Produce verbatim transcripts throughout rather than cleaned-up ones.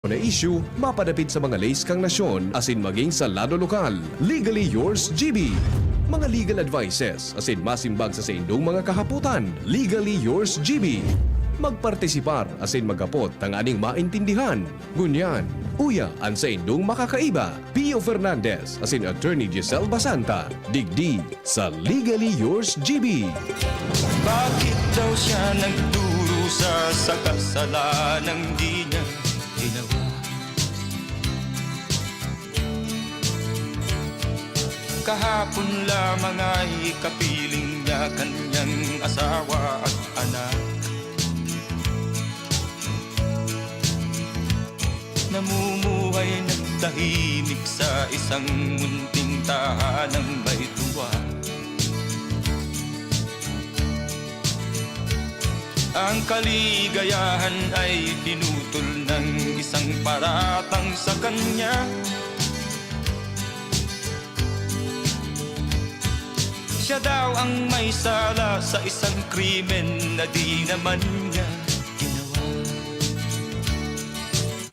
na isyu, mapadapit sa mga leis kan nasyon asin maging sa lado lokal. Legally Yours G B. Mga legal advices asin masimbag sa saindong mga kahapotan. Legally Yours G B. Magpartisipar asin maghapot tanganing maintindihan. Ngunyan, uya an saindong makakaiba, Pio Fernandez asin Attorney Giselle Basanta, digdi sa Legally Yours G B. Bakit daw siya nagdurusa sa kasalanang di niya ginawa? Kahapon lamang ay kapiling niya kanyang asawa at anak. Namumuhay nagtahimik sa isang munting tahanang may tuwa. Ang kaligayahan ay pinutol ng isang paratang sa kanya. Siya daw ang may sala sa isang krimen na di naman niya ginawa.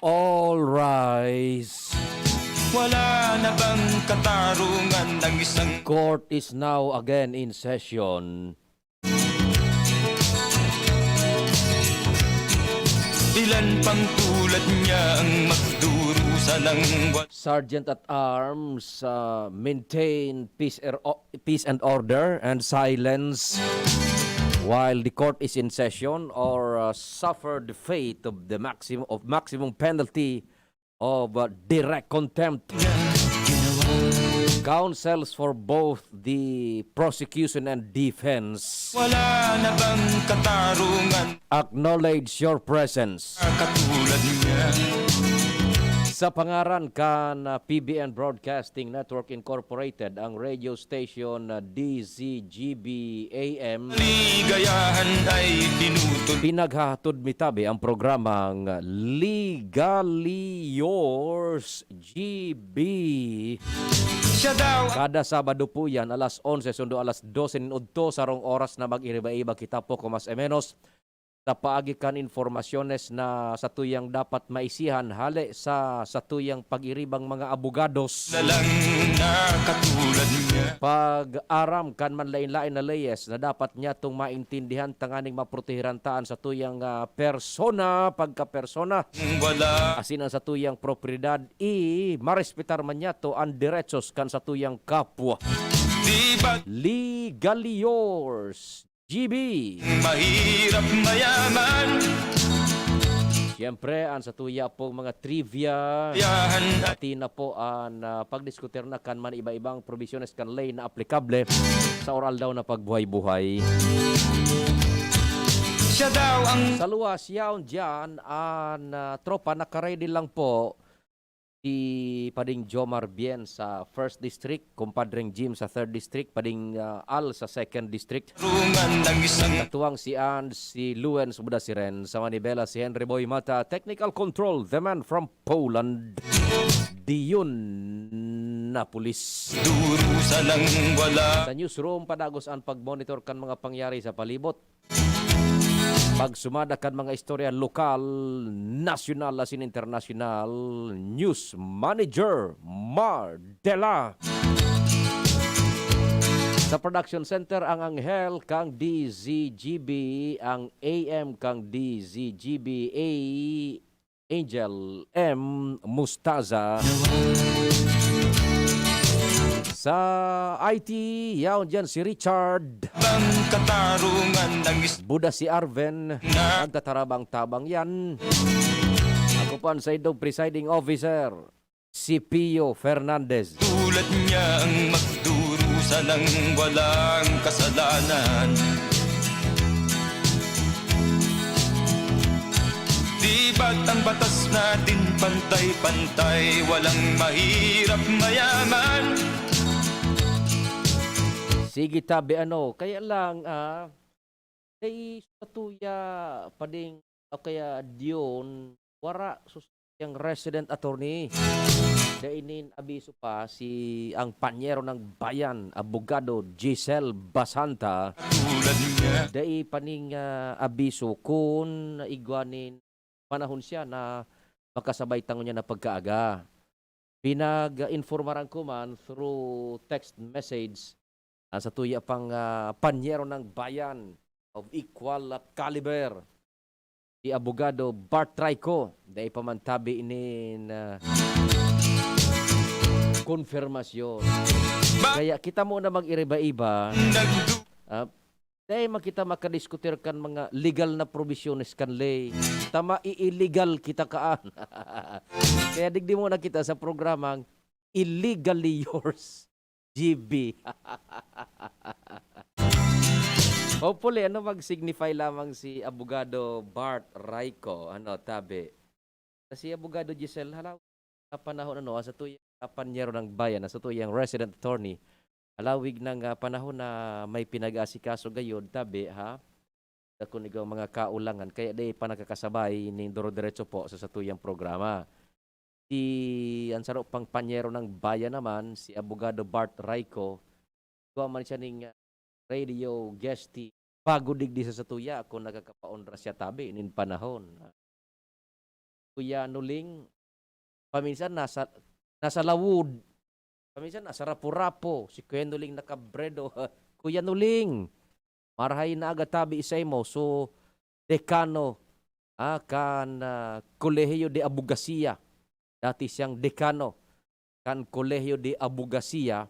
All rise. Wala na bang katarungan ang isang Court is now again in session. Ilan pang tulad niya ang magdurusa ng wa- Sergeant at Arms, uh, maintain peace, er- o- peace and order and silence while the court is in session or, uh, suffer the fate of the maximum, of maximum penalty of, uh, direct contempt. Counsels for both the prosecution and defense, Wala na bang katarungan acknowledge your presence. Katulad niya? Sa pangaran kan, uh, P B N Broadcasting Network Incorporated, ang radio station na D Z G B A M, Ligayahan ay pinutol. Pinaghahatod mi tabi ang programang Legally Yours G B. Siya daw. Kada Sabado po yan, alas onse sundo alas dose nin udto, sarong oras na mag-iriba-iba kita, poko mas e menos, sa paagi kan impormasyones na satuyang dapat maisihan hale sa satuyang pag-iribang mga abogados. Na lang na katulad niya. Pag-aram kan manlain-lain na leyes na dapat niyatong maintindihan tanganing maprotehiran ta an satuyang, ah, persona, pagkapersona. Wala. Asin an satuyang propiedad, i marespetar man niyato an deretsos kan satuyang kapwa. Di ba? Legally yours. G B. Mahirap mayaman. Siyempre, an satuya pong mga trivia, Yahan. Pati na po an, ah, pagdiskutir na kan man iba-ibang probisyones kan ley na aplikable sa oral daw na pagbuhay-buhay. Siya daw ang Sa luwas, yaon diyan an, ah, tropa, nakaready lang po si Pading Jomar Bien sa First District, Kumpadreng Jim sa Third District, Pading, ah, Al sa Second District. Rungan ng isang Katuwang si Ann, si Luen, Subda si Ren, sa manibela si Henry Boy Mata, technical control, the man from Poland, Dion Napolis. Durusa nang wala. Sa newsroom, padagos an pagmonitor kan mga pangyari sa palibot. Pagsumada kan mga istorya lokal, nasyonal asin internasyonal, News Manager Mar Dela. Sa Production Center, ang anghel kang D Z G B, ang A M kang D Z G B A, Angel M Mustaza. Sa I T, yaon diyan si Richard. Bang katarungan ng is- Buda si Arven. Na. Nagtatarabang-tabang yan. Ako po ang saindong presiding officer, si Pio Fernandez. Tulad niya ang magdurusa ng walang kasalanan. Di ba't ang batas natin pantay-pantay, walang mahirap mayaman? Sige, tabi, ano, kaya lang, ah, kay satuya, Pading, o kaya Dion, wara sus-, yang resident attorney. Dai nin abiso pa si ang panyero ng bayan, abogado Giselle Basanta. Tulad niya. Dai pa ning, ah, abiso kun igwa nin panahon siya na makasabay ta ngunyan na pagkaaga. Pinag-informaran ko man through text message ang satuya pang, ah, panyero ng bayan of equal caliber, si Abogado Bart Raico, dai pa man tabi nin, ah, konfirmasyon. Kaya kita muna mag-iriba-iba. Ah, dai man kita makadiskutir kan mga legal na probisyones kan ley. Ta mai-illegal kita kaan. Kaya digdi muna kita sa programang Illegally Yours, G B. Hopefully, ano, mag-signify lamang si Abogado Bart Raico, ano, tabi. Kasi Abogado Giselle, halaw, sa panahon, ano, sa tuyang panyero ng bayan, sa tuyang resident attorney, halawig ng, ah, panahon na may pinag-aasikaso gayod, tabi, ha? Dakul igwang mga kaulangan, kaya di pa nakakasabay nin duro-diretso po sa satuyang programa. Si, ang saro pang panyero ng bayan naman, si Abogado Bart Raico, igwa man siya ning, ah, radio guesting bago digdi sa satuya, kung nakakapaonra siya tabi nin panahon. Kuya Nuling, paminsan nasa, nasa lawod, paminsan nasa rapo-rapo, si Kuya Nuling na Cabredo. Kuya Nuling, marahay na aga tabi saimo. So, dekano, ah, kan, ah, Colegio de Abogacía. Dati siyang dekano kan Colegio de Abogacía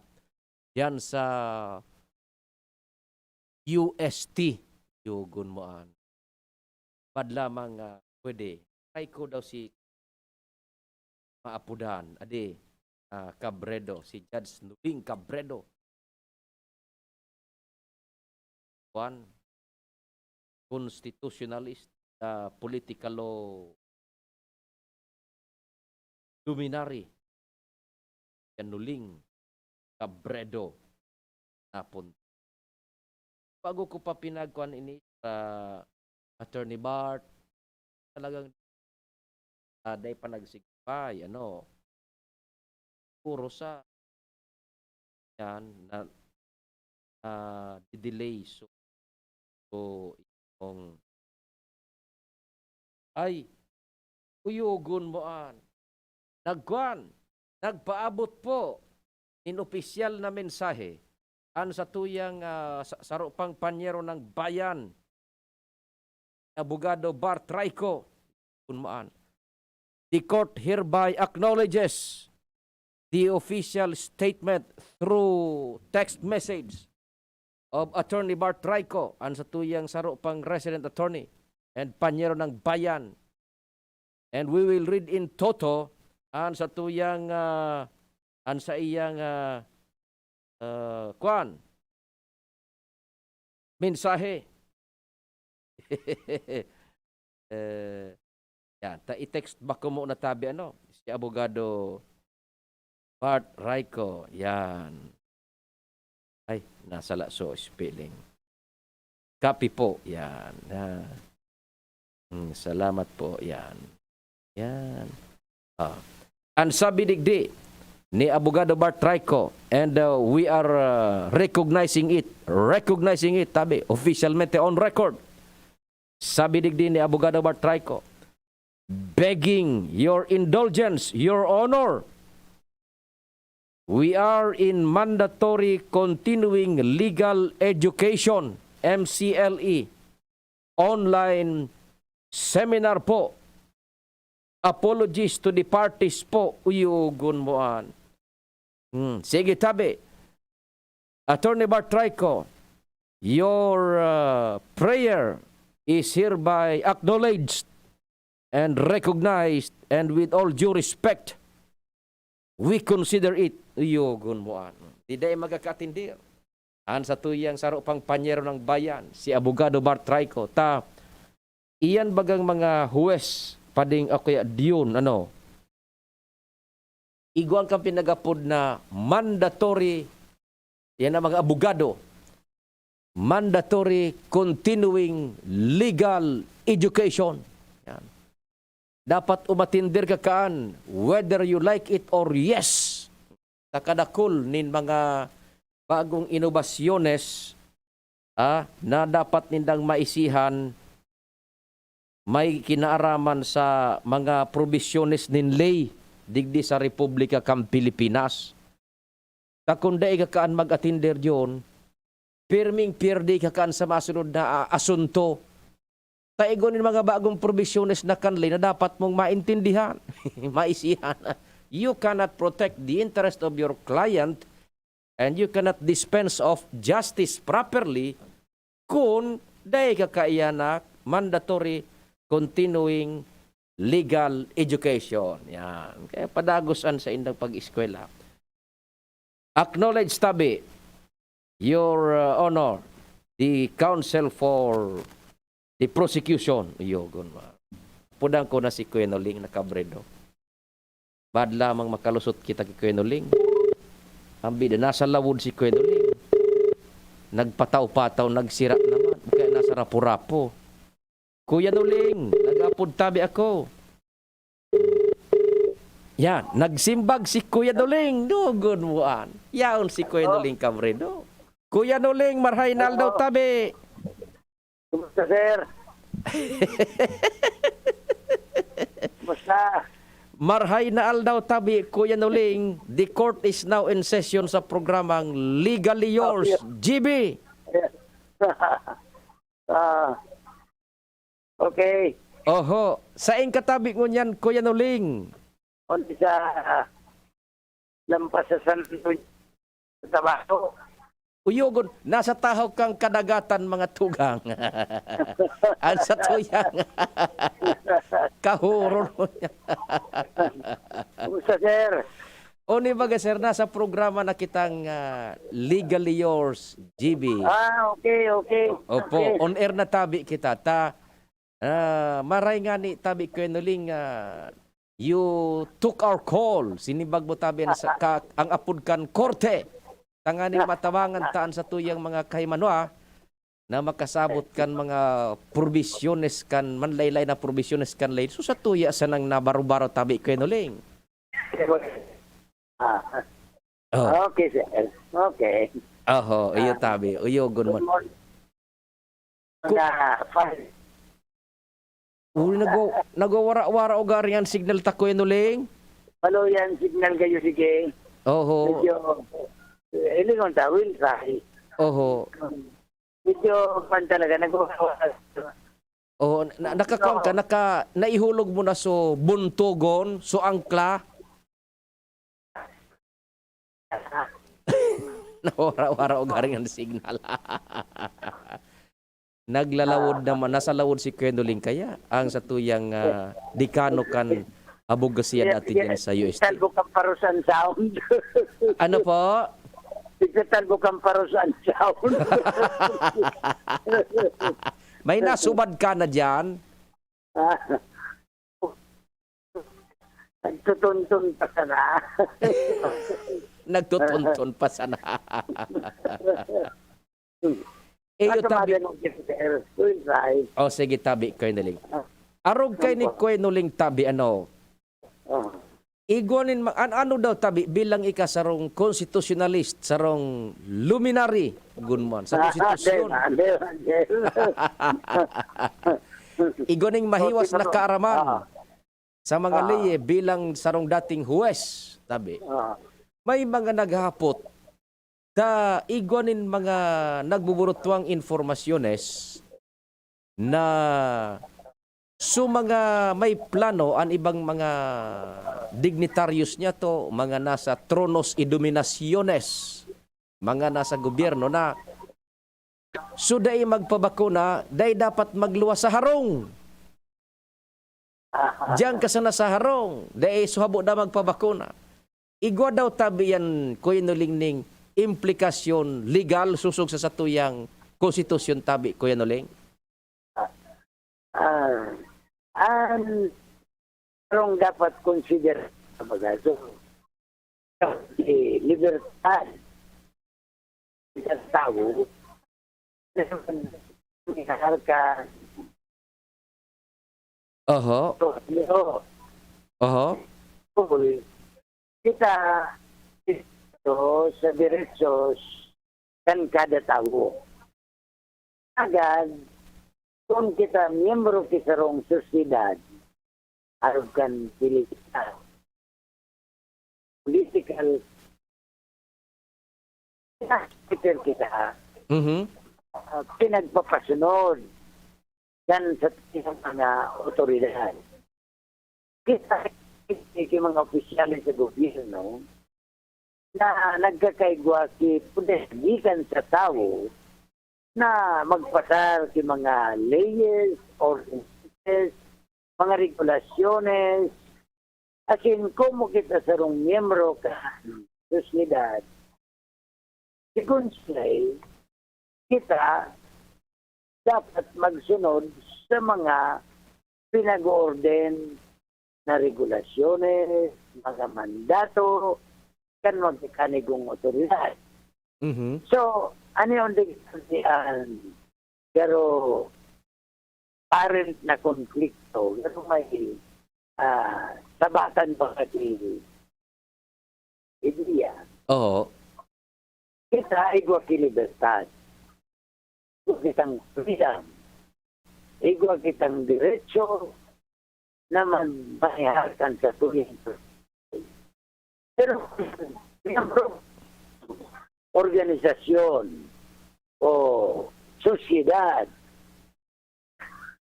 diyan sa U S T. Yugon mo an. Bad lamang, ah, pwede. Try ko daw si maapodan, adi, ah, Cabredo, si Judge Nuling Cabredo. Kuan, constitutionalist, ah, political law luminary, yan Nuling Cabredo napon. Bago ko pa pinagkuan ini sa Attorney Bart, talagang, ah, dai pa nag-signify, ano, puro sa yan na, ah, di-delay. So, so, itong, ay, kuyogon mo an. Nagkuan, nagpaabot po nin opisyal na mensahe an satuyang, ah, sa-, saro pang panyero ng bayan, Abogado Bart Raico, kun maan. The court hereby acknowledges the official statement through text message of Attorney Bart Raico, an satuyang saro pang resident attorney and panyero ng bayan. And we will read in toto an satuyang, ah, an saiyang, ah, ah, kuan, mensahe. Eh, yan. Ta i-text ba ko muna tabi, ano, si Abogado Bart Raico. Yan. Ay, nasala so spelling. Copy po. Yan. Ah. Hmm, salamat po. Yan. Yan. Ah. An sabi digdi ni Abogado Bart Raico, and, uh, we are, uh, recognizing it. Recognizing it, tabi, officialmente on record. Sabi digdi ni Abogado Bart Raico, "Begging your indulgence, Your Honor. We are in mandatory continuing legal education, M C L E, online seminar po. Apologies to the parties po," uyugon mo an. Hmm, sige, tabi. Attorney Bart Raico, your, uh, prayer is hereby acknowledged and recognized, and with all due respect, we consider it. Uyugon mo an. Di dai magkakatindir. An satuyang saro pang panyero ng bayan, si Abogado Bart Raico, ta iyan bagang mga huwes, pading o kaya diyon, ano, igwa kan pinagapod na mandatory, yan ang mga abogado, mandatory continuing legal education. Yan. Dapat umatindir ka kaan, whether you like it or yes. Sa kadakul nin mga bagong inobasyones, ah, na dapat nindang maisihan, may kinaaraman sa mga probisyones nin ley digdi sa Republika kan Pilipinas. Ta kun dai ka kaan mag-atender diyon, pirming pierde ka kaan sa masunod na, ah, asunto. Ta igwa nin mga bagong probisyones na kan ley na dapat mong maintindihan, maisihan. You cannot protect the interest of your client and you cannot dispense of justice properly kun dai ka kaiyan na mandatory continuing legal education. Yan. Kaya padagos an saindang pag-eskwela. Acknowledge tabi, Your, uh, Honor, the counsel for the prosecution. Iyogon, ma-, pudan ko na si Kuya Noling na Cabredo. Bad lamang makalusot kita ki Kuya Noling. Ang bida, nasa lawod si Kuya Noling. Nagpataw-pataw, nagsira naman. Kaya nasa rapo-rapo. "Kuya Noling, nag-apod tabi ako." Yan, nagsimbag si Kuya Noling. Dugon mo an. Yaon si Kuya Oh. Noling Cabredo. Kuya Noling, marhay na aldaw Oo. tabi. Kumusta, sir? Kumusta? Marhay na aldaw tabi, Kuya Noling. The court is now in session sa programang Legally Yours, Okay. G B. Ah, okay. Oho. Sain ka tabi ngunyan, Kuya Noling? Onti sa lampas sa San Antonio, sa Tabaco. Uyogon, nasa tahaw kang kadagatan, mga tugang. An satuyang kahurol mo niya. Kumusta, sir? O, ni baga, sir, nasa programa na kitang, ah, Legally Yours, G B. Ah, okay, okay. Opo, Okay. on air na tabi kita. Ta, ah, maray nga ni tabi, Kuya Noling, ah, you took our call. Sinimbag mo tabi ang sa, ka, ang apod kan korte. Tanganing matabangan ta an satuyang mga kahimanwa na makasabot kan mga probisyones kan, manlaylay na probisyones kan ley. So, satuya sanang nabaro-baro tabi, Kuya Noling. Ah. Oh. Okay, sir. Okay. Oho, iyo Ah. tabi. Uyogon mo. Good morning. Ku- Mga fine. Uli, nagwa-, nagwawara-wara o gari ang signal ta, Kuya Noling? Malo yan, signal kayo, sige. Oho. Medyo, eh, lingon ta, will try. Oho. Medyo, pan talaga, nagwawara-wara. Oo, na, nakakuan ka, Oo. naka, naihulog mo na so buntogon, so angkla? Nawara-wara o garing ang signal. Naglalawod Ah. naman, nasa lawod si Kuya Noling kaya. Ang satuyang, ah, dekano kan abogasiya Yes, dati yes. dyan sa U S T. Talbog ang paros ang sound. Ano po? Tigtatalbog ang paros ang sound. May nasubad ka na dyan? Ah. Nagtutuntun pa sana. Nagtutuntun pa sana. Eh, At yung tabi. Tumabi ng J P L, will try. Oh, sige, tabi, Colonel. Ah. Arog kay ni Ano po? Colonel tabi, ano? Ah. Igwa nin ma-, an-, ano daw tabi, bilang ika sarong constitutionalist, sarong luminary, gunman, sa Ah, konstitusyon. Andel, andel, andel. Igwa ning mahiwas na Constitution. kaaraman Ah. sa mga Ah. leye bilang sarong dating huwes, tabi. Ah. May mga naghahapot ta igwa nin mga nagbuburutwang impormasyones na so mga may plano an ibang mga dignitaryos niyato, mga nasa tronos y dominaciones, mga nasa gobyerno na so dai magpabakuna, dai dapat magluwas sa harong. Diyan ka sana sa harong, dai so habo na magpabakuna. Igwa daw tabi yan, Kuya Noling, ning implikasyon legal sosog sa satuyang konstitusyon tabi, Kuya Noling? Ah, an harong dapat consider, kumbaga, so, eh, libertad sa tawo, may harka. Oho. So, pero, Oho. kita, ito sa derechos kan kada tawo. Agad, Kung kita miyembro ki sarong sosyedad, arog kan political, political, kita, Mhm. ah, pinagpapasunod kan sa mga otoridad. Kita ki mga opisyales sa gobyerno na nagkakaigwa ki poder gikan sa tawo na magpasar ki mga leyes, ordinances, mga regulasyones, asin komo kita sarong miyembro kan sosyedad, segun sila, kita dapat magsunod sa mga pinag-oorden na regulasyones, mga mandato, kan magkakanigong otoridad. Mhm. So, ano yung digdigan? Pero parent na konflikto, pero may, ah, sabatan pa kasi ideya. Oo. Kita, igwa ki libertad. Igwa kitang freedom. Igwa kitang diretso na magmaneha kan satuya. Pero, miyembro, organisasyon o sosyedad,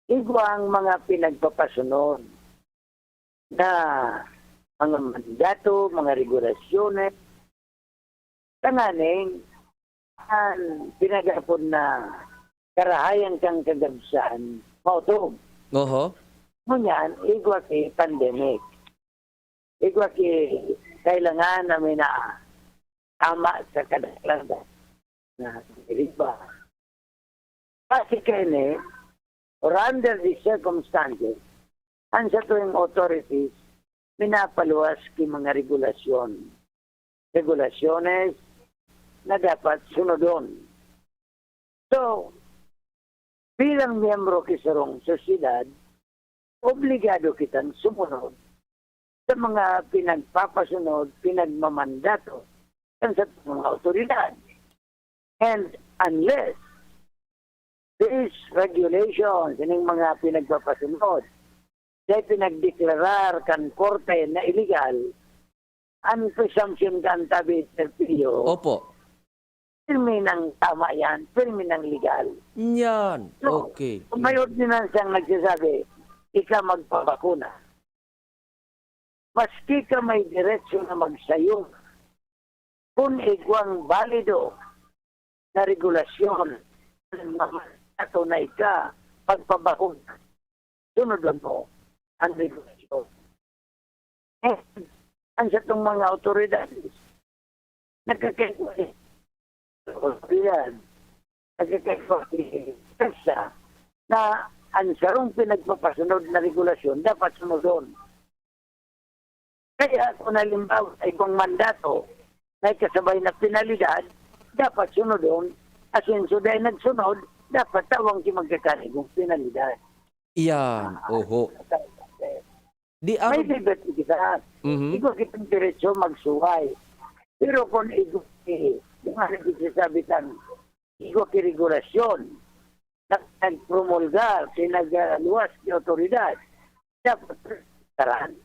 igwa ang mga pinagpapasunod na mga mandato, mga regulasyones, tanganing an pinagapod na karahayan kan kagabsan maotob. Oho. Ngunyan, igwa ki pandemic. Igwa ki kailangan na may na tama sa kadaklan na deriba. Kasi kaini, or under the circumstances, ang satuyang authorities minapaluwas ki mga regulasyon, regulasyones na dapat sunodon. So, bilang miyembro ki sarong sosyedad, obligado kitang sumunod sa mga pinagpapasunod, pinagmamandato kan satong mga awtoridad. And unless these regulations, ining mga pinagpapasunod, dai pinagdeklarar kan korte na iligal, an presumption kan tabi, Sir Pio, Opo. Pirmi nang tama yan, pirmi nang legal. Yan. So, Okay. kung may ordinansa ang nagsasabi, "Ika magpabakuna," maski ka may diretso na magsayong, kung igwang balido na regulasyon, ato na ika, pagpabakuna, sunod lang mo ang regulasyon. Eh, ang satong mga awtoridades, nagkakaigwa eh. Awtoridad, nagkakaigwa eh. Kaya na ang sarong pinagpapasunod na regulasyon, dapat sunodon. Kaya kung halimbawa, igwang mandato, may kasabay na penalidad, dapat sunodon. Asin so dahil nagsunod, dapat tawang si magkakanigong penalidad. Iyan, Ah, oho. Di May ang liberty kita. Mhm. Igwa kitang diretso magsuway. Pero kung igwa, eh, yung nga nagsasabi tang igwa ki regulasyon, na nagpromulgar, pinagluwas ni otoridad, dapat taran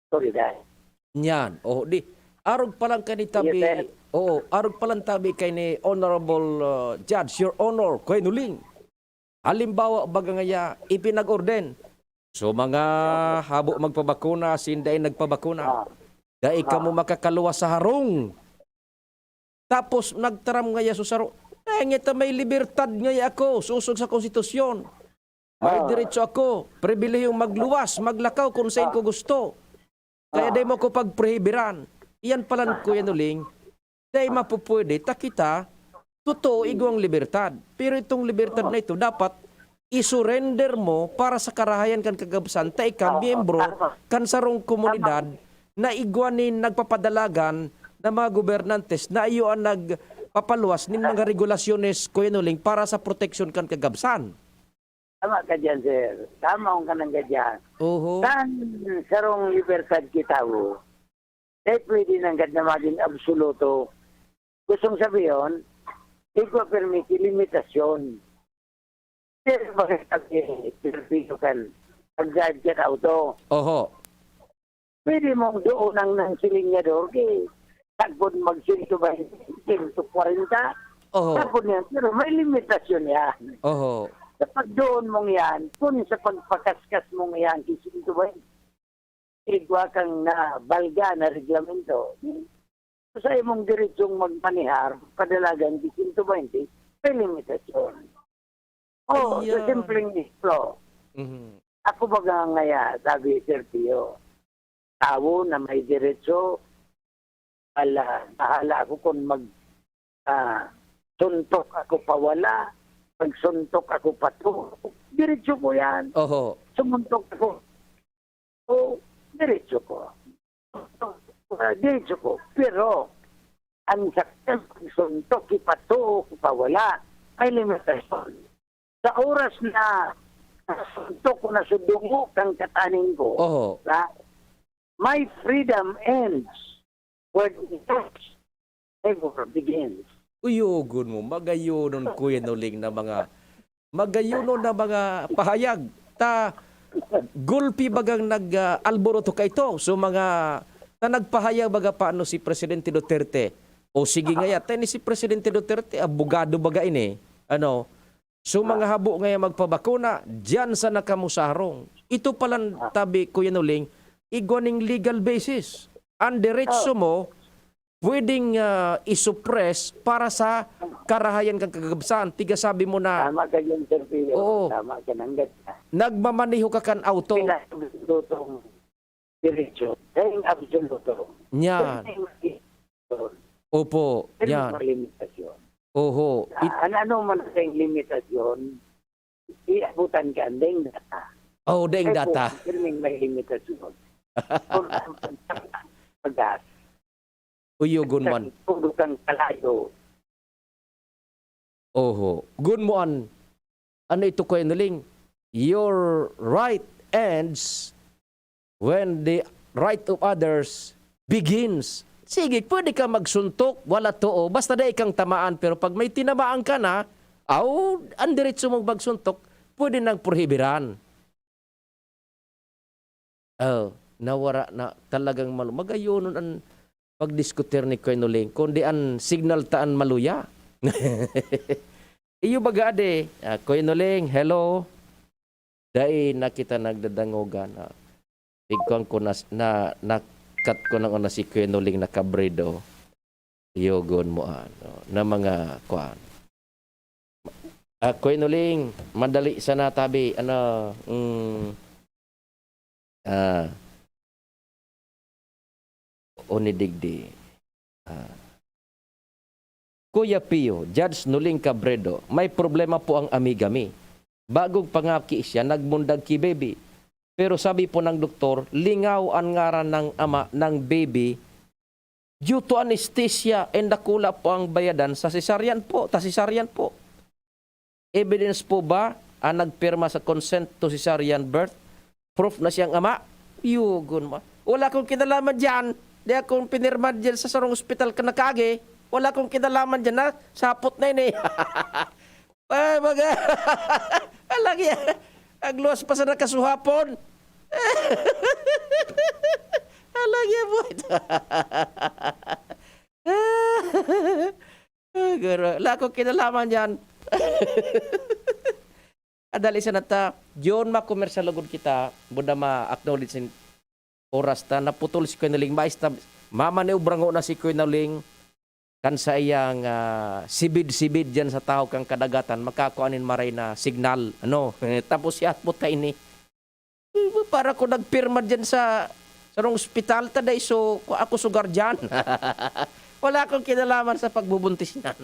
otoridad. Yan. Oh, di, arog pa lang kay ni Yes, tabi, sir. Oo, arog pa lang tabi kay ni Honorable, uh, Judge, Your Honor, Kuya Nuling. Halimbawa, baga ngaya, ipinag-orden. So, mga habo magpabakuna, asin dai nagpabakuna. Ah. Dai Ah. kamo makakaluwas sa harong. Tapos, nagtaram ngaya so saro, "Eh, ngeta may libertad ngaya ako, sosog sa konstitusyon. May Ah. diretso ako, pribilehiyong magluwas, maglakaw kung sain Ah. ko gusto." Kaya Ah. dai mo ko pagprohibiran. Iyan palan, Kuya Nuling, dai mapupwede ta kita, totoo, igwang libertad. Pero itong libertad na ito, dapat isurrender mo para sa karahayan kan kagabsan, ta ika, Oo, miyembro tama. kan sarong komunidad Tama. na igwa nin nagpapadalagan na mga gobernantes na iyo ang nagpapaluwas nin mga regulasyones, Kuya Nuling, para sa proteksyon kan kagabsan. Tama ka diyan, sir. Tama ang kanang gadyan. Oho. Kan sarong libertad ki tawo, dai pwede nanggad na magin absoluto. Gustong sabihon, igwa permi ki limitasyon. Pero bakit kami, Sir Pio, kan pag-drive ka sa auto? Oho. Pwede mong doon ang ng silinyador, kay sagkod mag sento baynte, sento kwarenta. Oho. Sagkod niyan, pero may limitasyon yan. Oho. Sa pagdoon mong yan, kung sa pagpakaskas mong yan, si sento baynte, igwa kang na balga na reglamento. Sa imong diretsong magmanihar, padalagan di sento baynte, may limitasyon. Oh, sa Ayan. simpleng ehemplo, Mhm. ako baga ngaya, sabi ni Sir Pio, tawo na may diretso, ala, bahala ako kung mag, ah, suntok ako pawala, pag suntok ako pato, diretso ko yan. Oho. Sumuntok ako. So, diretso ko. Ah, diretso ko. Pero, ang sakyan, pag suntok, ipatuo, ipawala, may limitasyon. Sa oras na suntok ko na sa dungo kang kataning ko, Oho. na, my freedom ends where it ends, never begins. Uyogon mo, magayonon, Kuya Noling, na mga, magayonon na mga pahayag. Ta, gulpi bagang nag, ah, alboroto ka ito. So, mga, na nagpahayag baga paano si Presidente Duterte. O sige nga yata, ni si Presidente Duterte, abogado baga ini. Ano? So, mga habo nga magpabakuna, diyan sa nakamusarong. Ito palan tabi, Kuya Noling, igwa ning legal basis. Ang diretso mo, pwedeng, ah, isuppress para sa karahayan kang kagabsan. Tiga sabi mo na Tama ka dyan, Sir Pio. Oo. Tama ka, nanggat ka. Nagmamaneho ka kan auto. Pinasulutong diretso. Kaya yung absoluto. Yan. Kaya yung Opo, Pero yan. may limitasyon. Oho. It- Ah, ano, ano man ang limitasyon, iabutan ka ang daing data. Oh, daing Ay, data. po, pirming may limitasyon. Kung ang pag-, pag-gas, Uyogon man. Tulo kang kalayo. Oho. Gun mo an, ano ito, Kuya Noling? Your right ends when the right of others begins. Sige, pwede ka magsuntok, wala too, basta dai kang tamaan, pero pag may tinamaan ka na, aw, ang diretso mong magsuntok, pwede nang prohibiran. Oh, nawara na talagang malu-, magayonon an pagdiskutir ni Kuya Noling, kundi an signal ta an maluya. Iyo baga adi, ah, Kuya Noling, hello. Dai na kita nagdadangogan, ah. Tigkuan ko na, na, na-cut ko na, na si Kuya Noling na Cabredo. Iyogon mo, ano, na mga kuan. Ah, Kuya Noling, madali sana tabi, ano, mm, ah, o ni digdi. Ah. Kuya Pio, Judge Noling Cabredo, may problema po ang amiga mi. Bagong pangaki siya, nagmundag ki baby. Pero sabi po ng doktor, lingaw an ngaran ng ama ng baby due to anesthesia and dakula po ang bayadan sa cesarean po, ta cesarean po. Evidence po ba ang nagpirma sa consent to cesarean birth? Proof na siyang ama? Yugon mo. Wala akong kinalaman diyan. Di akong pinirma diyan sa sarong ospital ka nakaagi. Wala akong kinalaman diyan, ha? Sapot na ini. Ay, mga, alang yan. Ang luwas pa sa nakasuhapon. Alang yan, boy. Ah, garo. Wala akong kinalaman diyan. Adali sa nata, John, makomersyal lugod kita, buda ma-acknowledge sin oras ta, naputol si Kuya Noling, mais ta, mamaniobra ngona si Kuya Noling, kan saiyang, ah, sibid-sibid diyan sa tahaw kan kadagatan, makakua nin maray na signal, ano, tapos siya, puta ini. Para ko nagpirma diyan sa, sarong ospital, ta dai so, ako so guardian. Wala akong kinalaman sa pagbubuntis niyan.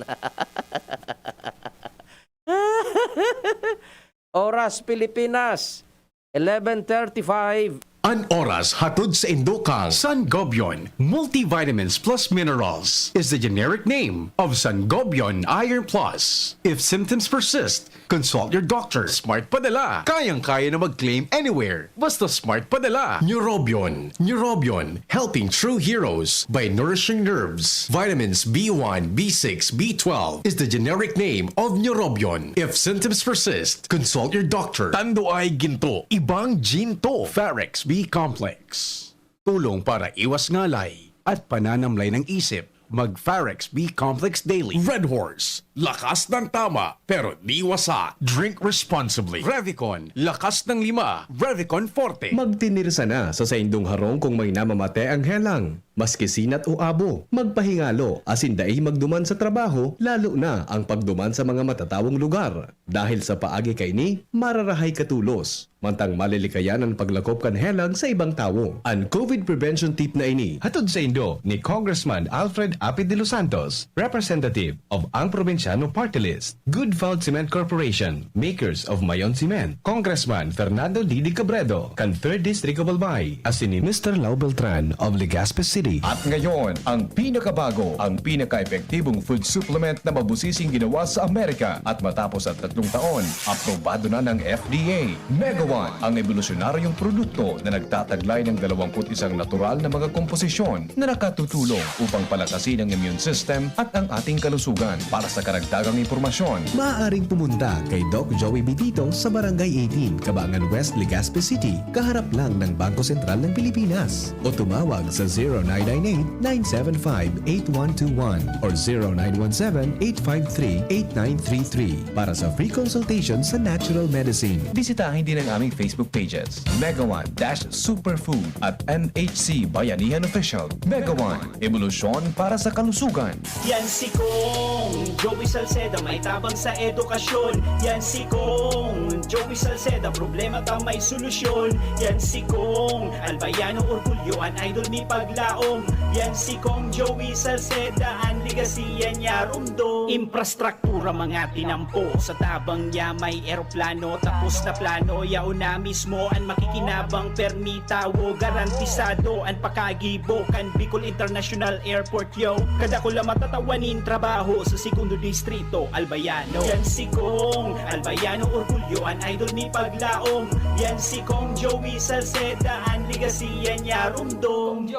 Oras, Pilipinas, eleven thirty-five. An oras hatod sa indo kan Sangobion Multivitamins Plus Minerals is the generic name of Sangobion Iron Plus. If symptoms persist, consult your doctor. Smart Padala. Kayang-kaya na mag-claim anywhere. Basta Smart Padala. Neurobion. Neurobion. Helping true heroes by nourishing nerves. Vitamins B one, B six, B twelve is the generic name of Neurobion. If symptoms persist, consult your doctor. Tando ay ginto. Ibang ginto. Farex B Complex. Tulong para iwas ngalay at pananamlay ng isip. Mag Farex B Complex Daily. Red Horse. Lakas ng tama, pero di wasa. Drink responsibly. Revicon. Lakas ng lima. Revicon Forte. Magtinirsa na sa saindong harong kung may namamate ang helang. Maski sinat o abo, magpahingalo, asin dai magduman sa trabaho, lalo na ang pagduman sa mga matatawong lugar. Dahil sa paagi kaini, mararahay ka tolos. Mantang malilikayan an paglakop kan helang sa ibang tawo. An COVID prevention tip na ini, hatod saindo ni Congressman Alfred Apid de los Santos, representative of Ang Probinsyano Party List, Good Found Cement Corporation, makers of Mayon Cement, Congressman Fernando Didi Cabredo, kan Third District of Albay, asin ni Mister Lau Beltran of Legazpi City. At ngayon, ang pinakabago, ang pinaka-epektibong food supplement na mabusising ginawa sa Amerika, at matapos ang tatlong taon, aprobado na ng F D A. Mega One, ang ebolusyonaryong produkto na nagtataglay ng dalawampu't isang natural na mga komposisyon na nakatutulong upang palakasin ang immune system at ang ating kalusugan. Para sa karagdagang impormasyon, maaaring pumunta kay Doc Joey Bitito sa Barangay eighteen, Cabangan West, Legazpi City, kaharap lang ng Bangko Sentral ng Pilipinas. O tumawag sa zero nine nine eight, nine seven five, eight one two one or zero nine one seven, eight five three, eight nine three three para sa free consultation sa natural medicine. Bisitahin din ang aming Facebook pages, Mega One dash Superfood at M H C Bayanihan Official. Mega One, ebolusyon para sa kalusugan. Yan si Kong Joey Salceda, may tabang sa edukasyon. Yan si Kong Joey Salceda, problema ta may solusyon. Yan si Kong Albayano Orgulyo, an idol mi paglaom. Yan si Kong Joey Salceda, an legasiya niya rumdom. Imprastrak- tura mga tinampo. Sa tabang niya may eroplano, tapos na plano, yaon na mismo an makikinabang. Permi tawo, garantisado an pakagibo kan Bicol International Airport, yo. Kadakula matatawan nin trabaho sa Segundo Distrito, Albayano. Yan si Kong Albayano Orgulyo, an idol mi paglaom. Yan si Kong Joey Salceda, an legasiya niya rumdom.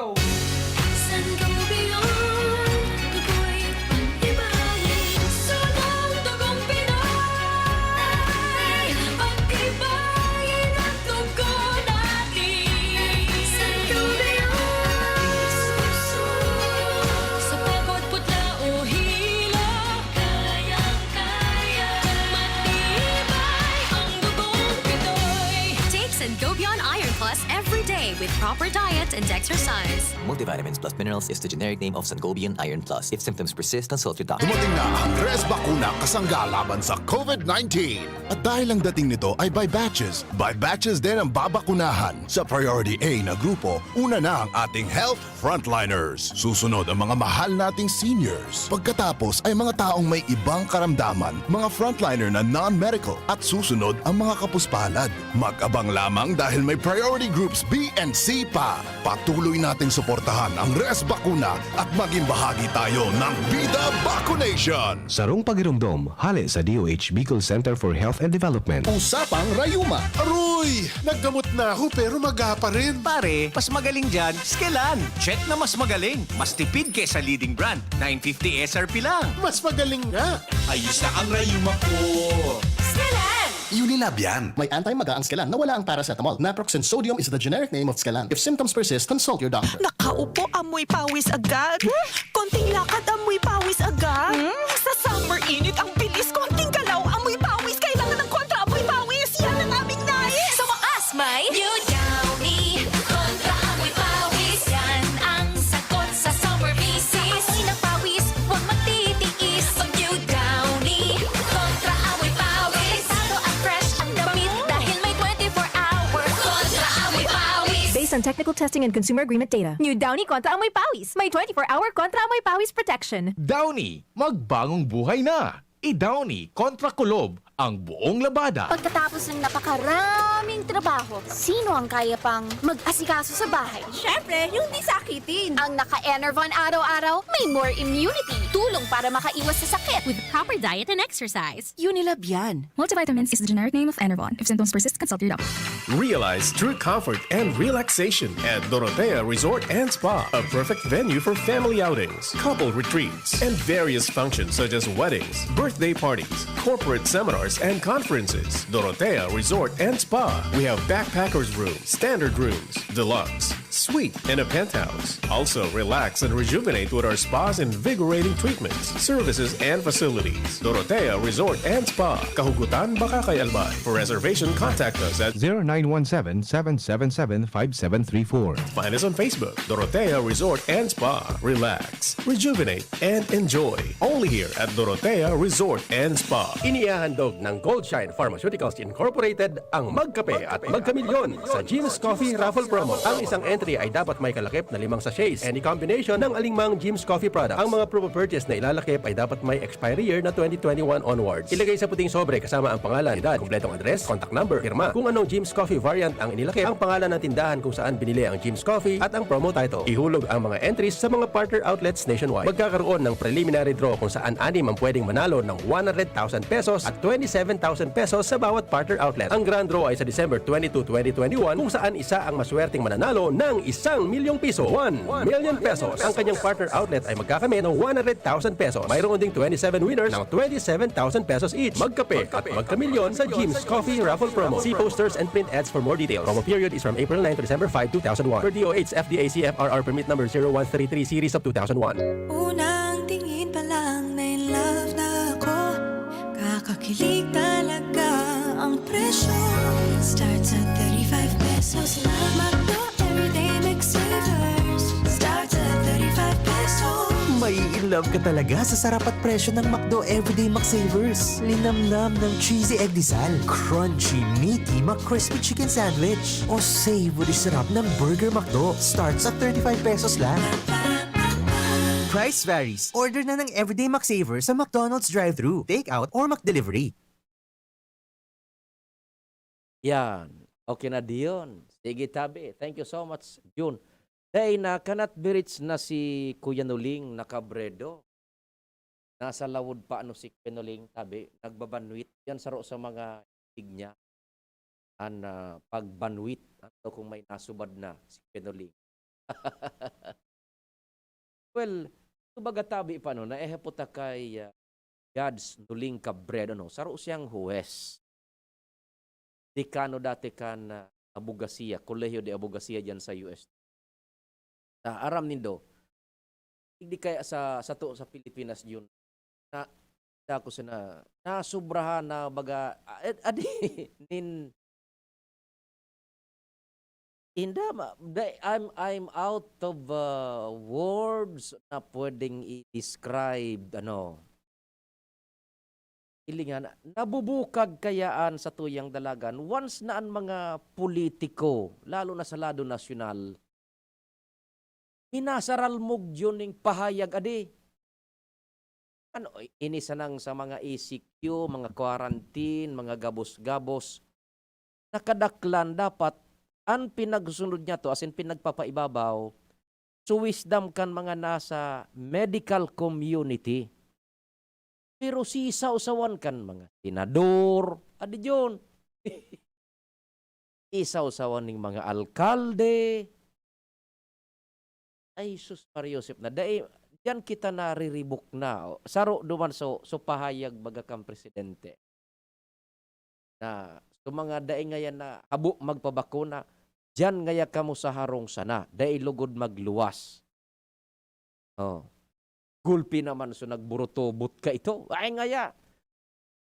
San Rubion, tukoy pagtibayin, sunod dugong Pinoy. Pagtibayin ang dugo natin. San Rubion, sa pagod, putla o hilo, kayang-kaya. Kung matibay ang dugong Pinoy. Take Sangobion Iron Plus every day with proper diet and exercise. Multivitamins plus minerals is the generic name of Sangobion Iron Plus. If symptoms persist, consult your doctor. Dumating na ang Res Bakuna kasangga laban sa COVID nineteen. At dahil ang dating nito ay by batches, by batches din ang babakunahan. Sa Priority A na grupo, una na ang ating health frontliners. Susunod ang mga mahal nating seniors. Pagkatapos ay mga taong may ibang karamdaman, mga frontliner na non-medical, at susunod ang mga kapuspalad. Mag-abang lamang dahil may priority groups B and C pa. Patuloy nating suportahan ang Res Bakuna at maging bahagi tayo ng Bida Vacunation! Sarong pagiromdom, hale sa D O H Bicol Center for Health and Development. Usapang Rayuma. Aroy! Naggamot na ako pero maga pa rin. Pare, mas magaling dyan, Skelan. Check na mas magaling. Mas tipid kesa leading brand. Nine fifty S R P lang. Mas magaling nga. Ayos na ang rayuma ko. Skelan! Unilab yan. May anti-maga ang Skelan na wala ang paracetamol. Naproxen sodium is the generic name of Skelan. If symptoms persist, consult your doctor. Nakaupo, amoy pawis agad. Konting lakad, amoy pawis agad. Hmm? Sa summer init, ang bilis. Konting galaw, amoy pawis. Kailangan ng kontra amoy pawis. Yan ang aming nais. Sa wakas, may New Downy. Kontra amoy pawis. Yan ang sagot sa summer misis. Amoy ng pawis, huwag magtitiis. Mag New Downy. Kontra amoy pawis. Delikado at fresh ang damit dahil may twenty-four hour kontra amoy pawis. Based on technical testing and consumer agreement data. New Downy kontra amoy pawis. May twenty-four hour kontra amoy pawis protection. Downy, magbagong buhay na! I-Downy kontra kulob ang buong labada. Pagkatapos ng napakaraming trabaho, sino ang kaya pang mag-asikaso sa bahay? Siyempre, yung di sakitin. Ang naka-Enervon araw-araw may more immunity. Tulong para makaiwas sa sakit. With proper diet and exercise. Unilab yan. Multivitamins is the generic name of Enervon. If symptoms persist, consult your doctor. Realize true comfort and relaxation at Dorotea Resort and Spa, a perfect venue for family outings, couple retreats, and various functions such as weddings, birthday parties, corporate seminars, and conferences. Dorotea Resort and Spa. We have backpackers room, standard rooms, deluxe, suite, and a penthouse. Also, relax and rejuvenate with our spa's invigorating treatments, services, and facilities. Dorotea Resort and Spa. Kahugutan, Bacacay, Albay. For reservation, contact us at zero nine one seven, seven seven seven, five seven three four. Find us on Facebook, Dorotea Resort and Spa. Relax, rejuvenate, and enjoy. Only here at Dorotea Resort and Spa. Inihahandog ng Goldshine Pharmaceuticals Incorporated ang Magkape at Magkamilyon sa Jim's Coffee Raffle Promo. Ang isang entry ay dapat may kalakip na limang sachets, any combination ng alingmang Jim's Coffee product. Ang mga proof of purchase na ilalakip ay dapat may expiry year na twenty twenty-one onwards. Ilagay sa puting sobre kasama ang pangalan, edad, kompletong address, contact number, pirma. Kung anong Jim's Coffee variant ang inilakip, ang pangalan ng tindahan kung saan binili ang Jim's Coffee at ang promo title. Ihulog ang mga entries sa mga partner outlets nationwide. Magkakaroon ng preliminary draw kung saan anim ang pwedeng manalo ng one hundred thousand pesos at twenty-seven thousand pesos sa bawat partner outlet. Ang grand draw ay sa December twenty-two, twenty twenty-one, kung saan isa ang maswerteng mananalo ng isang milyong piso, one million pesos. Ang kanyang partner outlet ay magkakamit ng one hundred thousand pesos. Mayroon ding twenty-seven winners ng twenty-seven thousand pesos each. Magkape at magkamilyon sa Jim's Coffee Raffle Promo. See posters and print ads for more details. Promo period is from April nine to December five, two thousand one. Per D O H F D A C F R R permit number zero one three three series of two thousand one. Unang tingin pa lang na in love na ako. Kakakilig talaga ang presyo. Starts at thirty-five pesos lang. McDo Everyday Mix Savers. Starts at thirty-five pesos. May in love ka talaga sa sarap at presyo ng McDo Everyday McSavers. Linamnam ng cheesy egg disal, crunchy, meaty McCrispy chicken sandwich, o savory sarap ng Burger McDo. Starts at thirty-five pesos lang. Price varies. Order na ng Everyday McSavers sa McDonald's drive-thru, takeout, or McDelivery. Yan. Okay na diyon. Sige, tabi. Thank you so much, Jun. Day na kanat birits na si Kuya Nuling nakabredo. Nasa lawod pa ano si Kuya Nuling, tabi, nagbabanwit. Yan saro sa mga tig niya. An ah, pagbanwit. Ano kung may nasubad na si Kuya Nuling? Well, kumbaga tabi pa no, naehapot ta kay ah, Judge Nuling Cabredo, no? Saro siyang huwes. Dekano dati kan ah, abogasiya, Colegio de Abogacía diyan sa U S. Ah, aram nindo, digdi kaya sa sato sa Pilipinas yun, na dako sana nasobrahan na baga, ah, adi nin Inda ma, da, I'm I'm out of uh, words na pwedeng i-describe ano. Ilingan, nabubukag kayaan sa tuyang dalagan once na an mga politiko, lalo na sa lado nasyonal, minasaralmog yun ning pahayag adi. Ano, ini sanang sa mga E C Q, mga quarantine, mga gabos-gabos, nakadaklan dapat an pinagsunod niya to, as in pinagpapaibabaw, suwisdam kan mga nasa medical community. Pero sisawsawan kan mga senador, adi yun. Isawsawan ning mga alkalde. Ay, sus, Maria Josep na. Dai, diyan kita nariribok na. Saro duman so, so pahayag baga kan presidente. Na, so mga dai ngayan na habo magpabakuna, diyan ngaya kamo sa harong sana. Dai lugod magluwas. Oh. Gulpi naman so nagburutubot ka ito. Ay ngaya,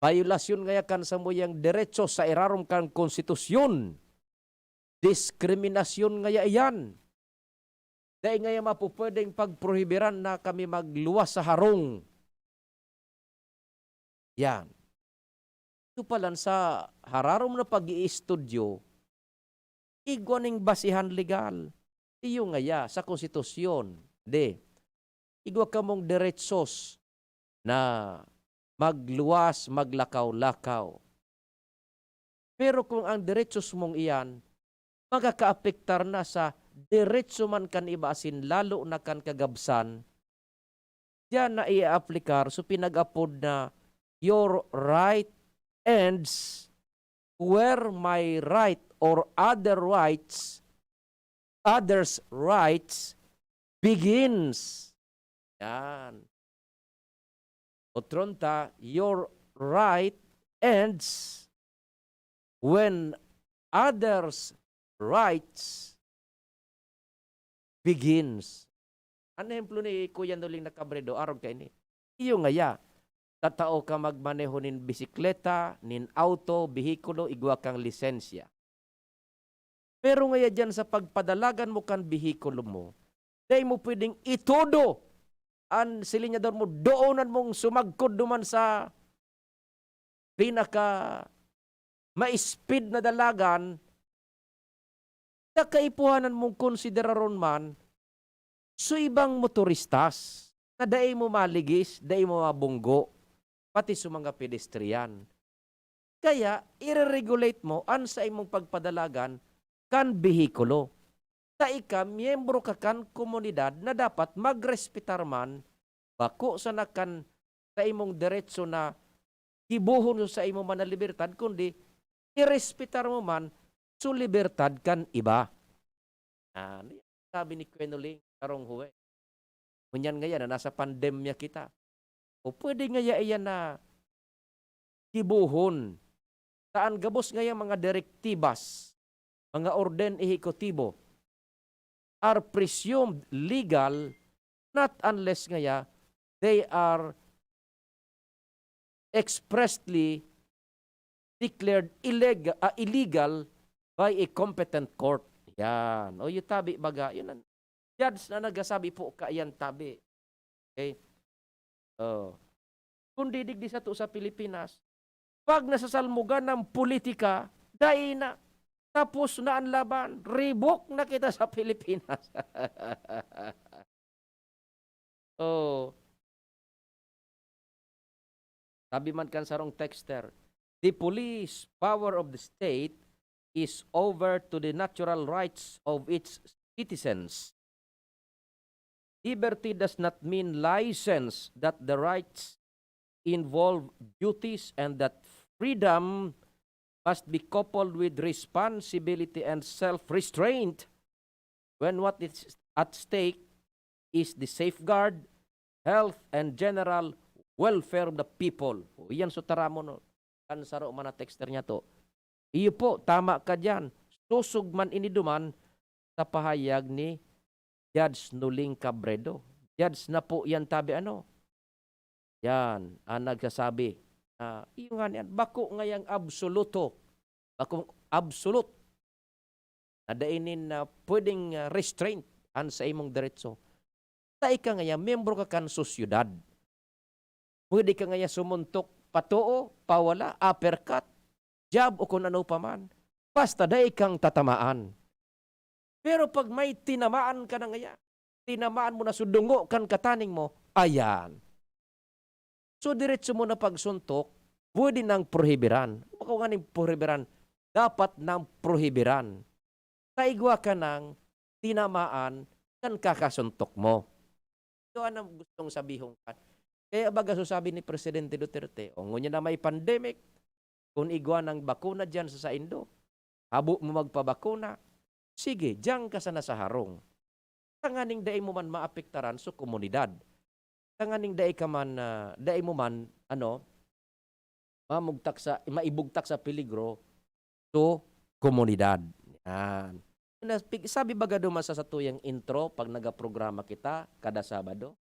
violasyon ngaya kan samuyang derecho sa irarom kan konstitusyon. Diskriminasyon ngaya iyan. Dai ngaya mapupwedeng pagprohibiran na kami magluwas sa harong. Yan. Ito palan sa hararom na pag-iistudyo, igwa ning basihan legal. Iyo ngaya sa konstitusyon. Di, igwa kamong deretsos na magluwas, maglakaw-lakaw. Pero kung ang derechos mong iyan makakaapektar na sa derecho man kan iba asin lalo na kan kagabsan, diyan na i-aaplikar so pinag-apod na your right ends where my right or other rights, others' rights begins. Yan. Otronta, your right ends when others' rights begins. An ehemplo ni Kuya Noling na Cabredo, arog kaini. Iyo ngaya, tatao ka magmaneho nin bisikleta, nin auto, behikulo, igwa kang lisensya. Pero ngaya diyan sa pagpadalagan mo kan behikulo mo, dai mo pwedeng itodo an silinyador mo, doonan mong sumagkod duman sa pinaka ma-speed na dalagan, ta kaipuhanan mong konsideraron man so ibang motoristas na dai mo maligis, dai mo mabunggo, pati sa mga pedestrian. Kaya, ire-regulate mo an saimong pagpadalagan kan behikulo. Ta ika, miyembro ka kan komunidad na dapat magrespetar man, bako sana kan saimong deretso na gibohon sa imo man na libertad, kundi irespetar mo man so libertad kan iba. Ah, sabi ni Kuya Noling, karong huwe. Ngunyan ngaya na nasa pandemya kita. O pwede ngaya iyan na gibohon. Ta an gabos ngaya mga direktibas, mga orden ehekutibo, are presumed legal not unless ngaya they are expressly declared illeg-, ah, illegal by a competent court. Yan. O, yung tabi baga, yun ang judge na nagsasabi po, kaiyan tabi. Okay? Oh. Kung didigdi sa to sa Pilipinas, pag nasasalmugan ng politika, dai na. Tapos na ang laban. Ribok na kita sa Pilipinas. Oh. Sabi man kan sarong texter, "The police power of the state is over to the natural rights of its citizens. Liberty does not mean license, that the rights involve duties and that freedom must be coupled with responsibility and self-restraint when what is at stake is the safeguard, health, and general welfare of the people." O, iyan so taramon, no? Kan saro man na texter niya to. Iyo po, tama ka diyan. Sosog man ini duman sa pahayag ni Judge Noling Cabredo. Judge na po yan, tabi ano? Yan, ang nagsasabi. Ah, iyo nga niyan, bako ngayang absoluto. Bakong absolute na dai nin, ah, pwedeng, ah, restraint an sa imong deretso. Ta ika ngaya, miyembro ka kan sosyedad. Pwede ka ngaya sumuntok patoo, pawala, uppercut, jab o kun ano pa man. Basta dai kang tatamaan. Pero pag may tinamaan ka na ngaya, tinamaan mo na so dungo kan kataning mo, ayan. So, diretso mo na pagsuntok, pwede nang prohibiran. Bako nganing prohibiran, dapat nang prohibiran. Ta igwa ka nang tinamaan kan kakasuntok mo. Ito ang gustong sabihon kan. Kaya baga so sabi ni Presidente Duterte, "O, ngunyan na may pandemic, kun igwa nang bakuna diyan sa saindo, habo mo magpabakuna, sige, diyan ka sana sa harong. Tanganing dai mo man maapektaran so komunidad. Tanganing dai ka man, ah, dai mo man, ano, mamugtak sa, maibugtak sa peligro so komunidad." Yan. Na, pig-, sabi baga duman sa satuyang intro, pag nagaprograma kita kada Sabado,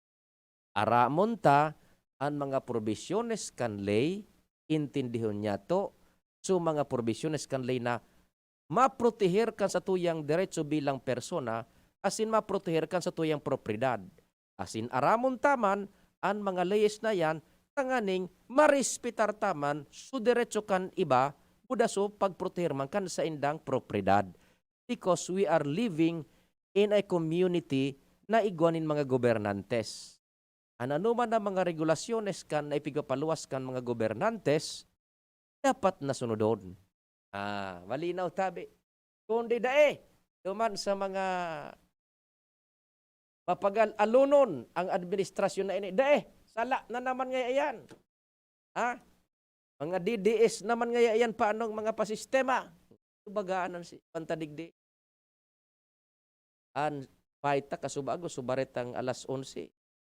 "Aramon ta an mga probisyones kan ley, intindihon niyato so mga probisyones kan ley na maproteher kan satuyang deretso bilang persona asin maproteher kan satuyang propiedad. Asin aramon ta man an mga leyes na iyan tanganing marespetar ta man so deretso kan iba, buda so pagproteher man kan saindang propiedad." Because we are living in a community na igwa nin mga gobernantes. An anoman na mga regulasyones kan na ipigpapaluwas kan mga gobernantes, dapat na sunodon. Ah, malinaw tabi. Kundi dai, duman sa mga mapagal-alonon ang administrasyon na ini. Dai, sala na naman ngaya iyan. Ha? Mga D D S naman ngaya iyan, paanong mga pasistema? Bagaan an si pantadigdi. An paita kasubago, subaret ang alas onse.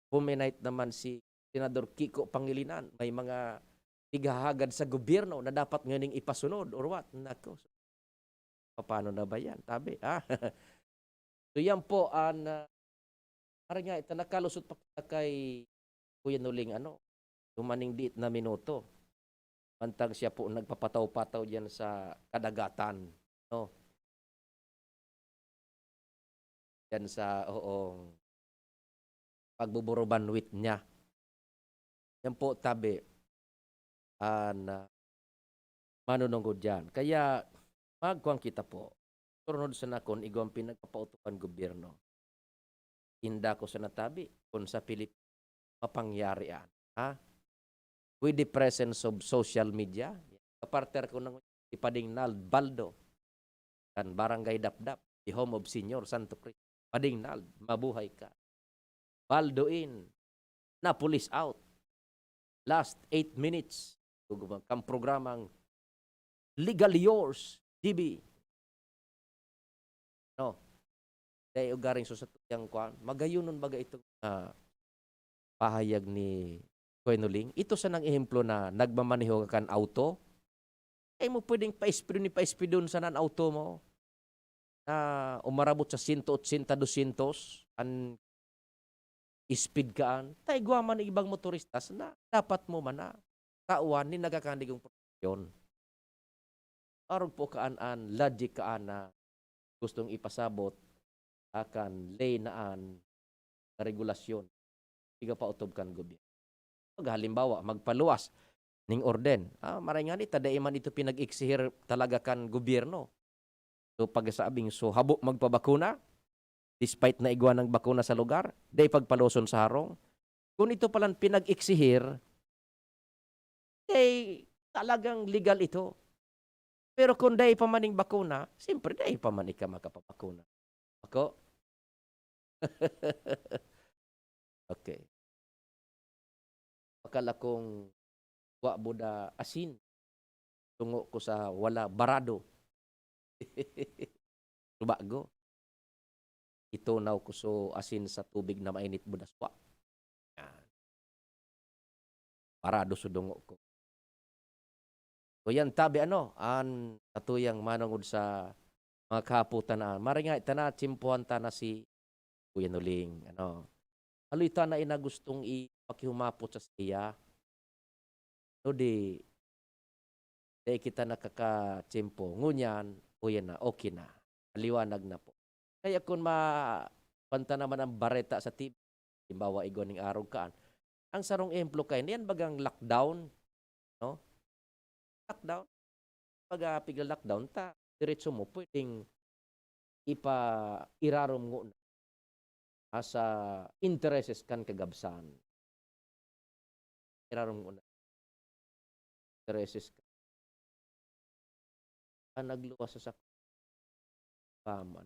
Puminayt naman si Senador Kiko Pangilinan. May mga pighahagad sa gobyerno na dapat nganing ipasunod or what? Nako, paano na ba yan? Tabi, ah. So, yan po an, ah, parang nga, ito, nakalusot pa kita kay Kuya Nuling, ano, dumaning diit na minuto. Mantang siya po nagpapataw-pataw diyan sa kadagatan, no? Diyan sa, oo, pagbuburubanwit niya. Yan po, tabi, an, ah, manunungod diyan. Kaya, magkuhan kita po. Turnod sana kun igwang pinagpapautokan gobyerno. Inda ko sana tabi, kun sa Pilip-, mapangyari an, ha? With the presence of social media, kapartner ko nang si Pading Nald Baldo, kan Barangay Dapdap, the home of Senior Santo Cristo. Pading Nald, mabuhay ka. Baldo in, na police out. Last eight minutes, gugubang kang programang Legal Yours, G B. No? Dai ugaring so sa tuyang kwan. Magayonon baga itong, ah, pahayag ni Kuya Nuling. Ito sanang ehemplo na nagmamaneho ka kan auto. Dai mo pwedeng paispidon ni paispidon sana an auto mo na umarabot sa sento otsenta, dosyentos an speed kaan. Ta igwa man ibang motoristas na dapat mo man na tawan nin nagkakanigong proteksyon. Arog po kaan an logic kaan na gustong ipasabot akan ley na an na regulasyon, igapautob kan gobyerno. Pag halimbawa, magpaluwas ning orden, ah, maray ngani ta dai man ito pinag-eksihir talaga kan gobyerno. So, pagsabing, so, habo magpabakuna, despite na igwa nang bakuna sa lugar, dai pagpaluson sa harong. Kun ito palan pinag-eksihir, eh, talagang legal ito. Pero kun dai pa man ning bakuna, siyempre, dai pa man ika makapabakuna. Ako? Okay. Pakala kong wa buda asin. Tungo ko sa wala barado. Subago. Itunaw ko so asin sa tubig na mainit, buda suwa. Yan. Barado so dungo ko. So yan, tabi, ano, an satuyang manongod sa mga kahapotan na, maray nga, ita na, tsimpuhan ta na si Kuya Nuling, ano. Haloy ta na ina gustong ipakihumapot sa saiya. No, di, di kita nakakatsimpo. Ngunyan, o yan na, okay na. Maliwanag na po. Kaya kun ma-, panta naman ang bareta sa T V, halimbawa, igwa ning arog kaan. Ang sarong ehemplo kayo, yan bagang lockdown, no? Lockdown. Pag, ah, pigla-lockdown ta, diretso mo pwedeng ipa-, irarom ngona, ah, sa intereses kan kagabsan. Irarom ngona. Intereses ka. Ang nagluwas sa sak-, paman.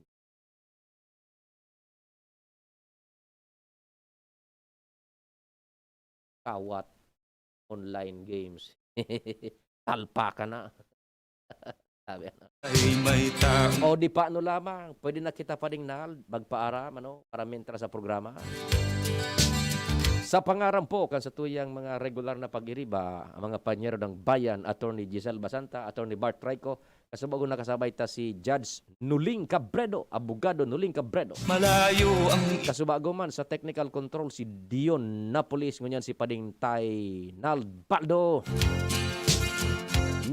Kawat, online games. Talpa ka na. Sabi, ano? Ay, may tao. O, di pa, ano lamang, pwede na kita pa ding nal-, magpaaram, ano, para mentra sa programa. Sa pangaran po kan satuyang mga regular na pag-iriba, ang mga panyero ng bayan, Attorney Giselle Basanta, Attorney Bart Trico, kasubago nakasabay ta si Judge Nuling Cabredo, Abogado Nuling Cabredo. Malayo ang Kasubago man sa technical control si Dion Napolis, ngunyan si Pading Tay Nald Baldo.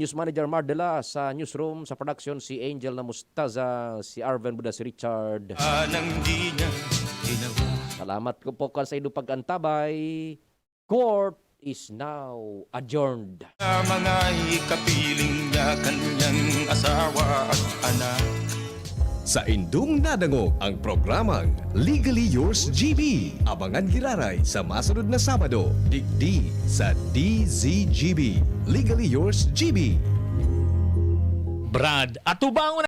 News Manager Mar Dela sa newsroom, sa production si Angel Namustaza, si Arven Buda, si Richard. Anang di niya ginawa. Salamat ko po kan sa inyong pag-antabay. Court is now adjourned. Sa mga ikapiling niya, kanyang asawa at anak. Saindong nadangog ang programang Legally Yours G B. Abangan giraray sa masunod na Sabado, digdi sa D Z G B. Legally Yours G B. Brad, atubangon